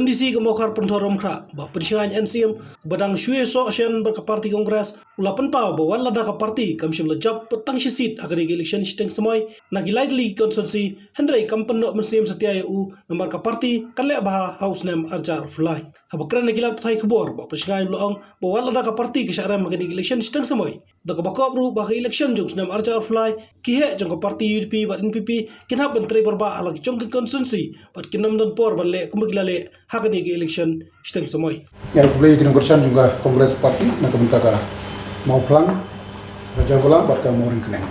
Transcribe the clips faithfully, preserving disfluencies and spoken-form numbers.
MDC ka Mawkhar Pynthorumkhrah ba pynshngaiñ NCM ba dang shu ïasoh shen bad ka party Congress u la pynpaw ba wat lada ka party kam shym la jop pat tang shi seat ha kane ka election shiteng samoi na ki lai tylli ki constituency, hynrei kam pynnoh mynsiem satia ïa u namar ka party kan leh bha ha u snem arhajar arphew lai. Haba kren ha ki lad pathai khubor ba pynshngaiñ u la ong ba wat lada ka party ka shah rem ha kane ka election shiteng samoi, da kaba kop ruh ba ka election jong u snem arhajar arphew lai ki heh jong ka party UDP bad NPP kin hap ban trei paidbah ha la ki jong ki constituency bad kin ym don por ban leh kumba ki la leh ha kane ka election shiteng samoi. Ngi ai khublei ïa ki nongkyrshan jong ka Congress Party na ka bynta ka Mawphlang, Rajabala bad ka Mawryngkneng.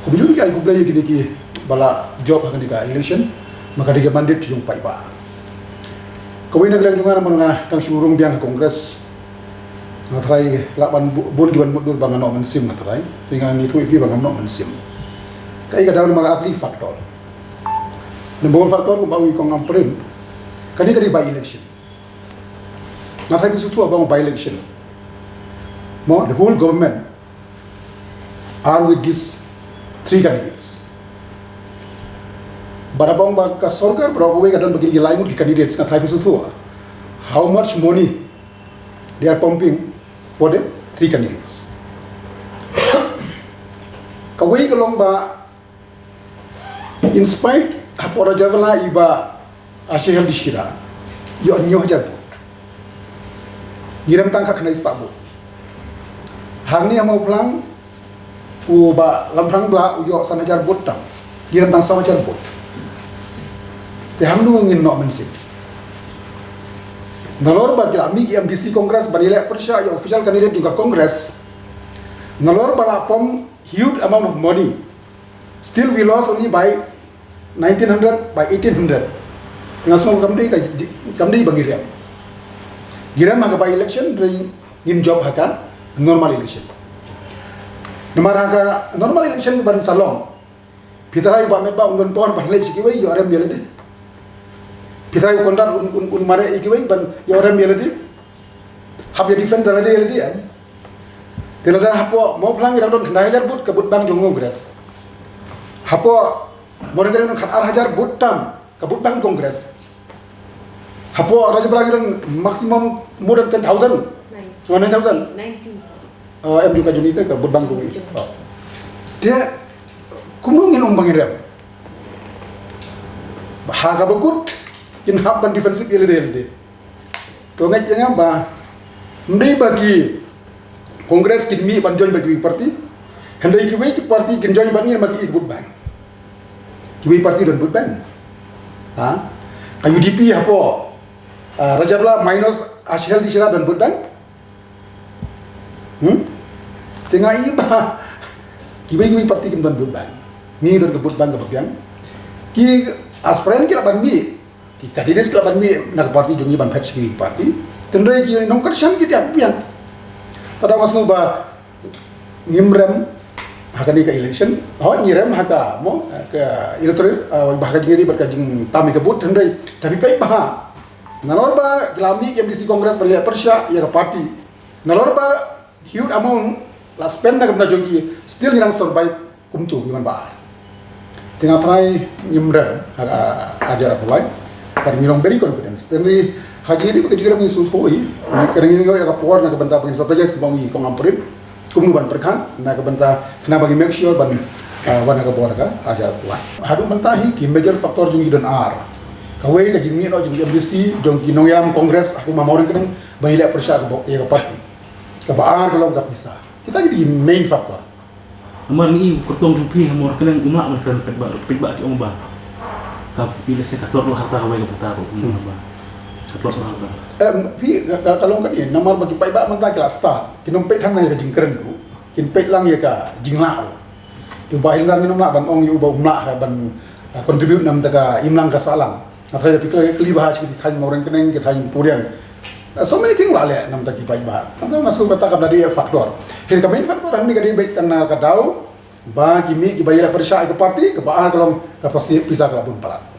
Kumjuh ngi ai khublei ïa kine kiba la jop ha kane ka election, ma ka dei ka mandate jong paidbah. Kawei na ka liang jong nga namar nga dang shu rung biang ha Congress, nga tharai lah ban bu-, bun kiban mutdur ba nga noh mynsiem, nga tharai. Te nga ngeit ïa phi ba ngam noh mynsiem. Kaei ka daw? Namar ar tylli ki factor. Number one factor kumba ong i kong Ampareen, kane ka dei by election. Nga tharai phi sngewthuh ba ong by election, mo, the whole government are with these three candidates. Bad haba ong ba ka sorkar baroh kawei ka don bad kine ki lai ngut ki candidates, nga tharai phi sngewthuh how much money they are pumping for the three candidates. Kawei ka long ba, in spite hapoh Rajabala i Bah Ashiel Dishira ïoh hynñiew hajar vote, ngi rem tang khatkhyndai spah vote. Hangne ha Mawphlang u Bah Lamphrang Blah u ïoh san hajar vote tam, ngi rem tang saw hajar vote. Te hangno ngin noh mynsiem? Nalor ba ki la mih ki MDC Congress ban ïaleh pyrshah ïa official candidate jong ka Congress, nalor ba la pump huge amount of money, still we lost only by nineteen hundred, by eighteen hundred. Nga sngew kam dei ka, kam dei ba ngi rem. Ngi rem ha ka by election, hynrei ngin jop ha ka normal election. Namar ha ka normal election ban sa long, phi tharai u Bah Metbah un don por ban leit sha kiwei, ïoh rem ïa lade. Phi tharai u Conrad un, un, un mareh ïa kiwei ban ïoh rem ïa lade. Hap ïa defend da lade ïa lade, em. Te lada hapoh Mawphlang ngi dang don khyndai hajar vote ka vote bank jong Congress. Hapoh Mawryngkneng khatar hajar vote tam ka vote bank Congress. Hapoh Rajabala ngi don maximum more than ten thousand. Nine. Oh, nine thousand. Nineteen. Oh, em jong ka jong ngi te ka vote bank jong ngi. Jong. Oh. Te kumno ngin ong ba ngin rem? Ha kaba kut kin hap ban defensive ïa lade ïa lade. To ngeit ïa nga ba ym dei ba ki Congress kin mih ban join bad kiwei party. Hynrei kiwei ki party kin join bad ngi namar ki i vote bank. Kiwei party don vote bank. Ha? Ka UDP hapoh, ah, Rajabala minus Ashiel Dishira don vote bank. Hmm? Te nga i ba kiwei kiwei party kim don vote bank. Ngi don ka vote bank kaba biang. Ki aspirant ki lah ban mih, ki candidates ki lah ban mih na ka party jong ngi ban phet sha ki party. Hynrei ki nongkyrshan ki diang biang. Te da nga sngew ba ngim rem ha kane ka election. Hooid ngi rem ha ka, mo, ka electoral, uh, ba ha ka jingïadei bad ka jingtam ïa ka vote, hynrei da phi peit bha, nalor ba ki la mih ki MDC Congress ban leh pyrshah ïa ka party, nalor ba huge amount la spend na ka bynta jong ki, still ngi dang survive kumto ngi man ba ar. Te nga tharai ngim rem ha ka arhajar arphew lai, bad ngi long very confident. Hynrei ha ka jingïadei bad ka jingrem ngi sngewthuh hi, ka dang ngi ïoh ïa ka por na ka bynta ba ngin strategize kumba ong i kong Ampareen, kumno ban pyrkhat na ka bynta khnang ba ngin make sure ban, ah, wan ha ka bor ka arhajar arphew lai. Haduh mynta hi ki major factor jong ngi don ar. Kawei ka jingmih noh jong ki MDC, jong ki nongïalam Congress ha ka Mawryngkneng ban ïaleh pyrshah ka bo-, ïa ka party. Kaba ar ka long ka pisa. Kita ki dei ki main factor. Namar ngi i u kyrtong jong phi ha Mawryngkneng um lah ban kren paidbah, paidbah ki ong ba ka phi lehse ka tlot noh hangta ha kawei ka bynta ruh, um lah ba ka tlot noh hangta. Em, phi ka, ka, ka long kane, namar ba ki paidbah mynta ki la start, kin ym peit than ïa ka jingkren ruh, kin peit lang ïa ka jinglah ruh. Te u Bah Hildar ngin ym lah ban ong ïa u ba um lah ban, ah, contribute na ka bynta ka imlang ka sahlang. Nga tharai da phi kylli, kylli bha sha ki thaiñ Mawryngkneng, ki thaiñ Puriang. Uh, so many things la leh na ka bynta ki paidbah. Tang nga sngew kata kam da dei factor. Hynrei ka main factor hangne ka dei beit tang na ka daw ba ki mih kiba ïaleh pyrshah ïa ka party, kaba ar ka long ka pisa, pisa ka la bun palat.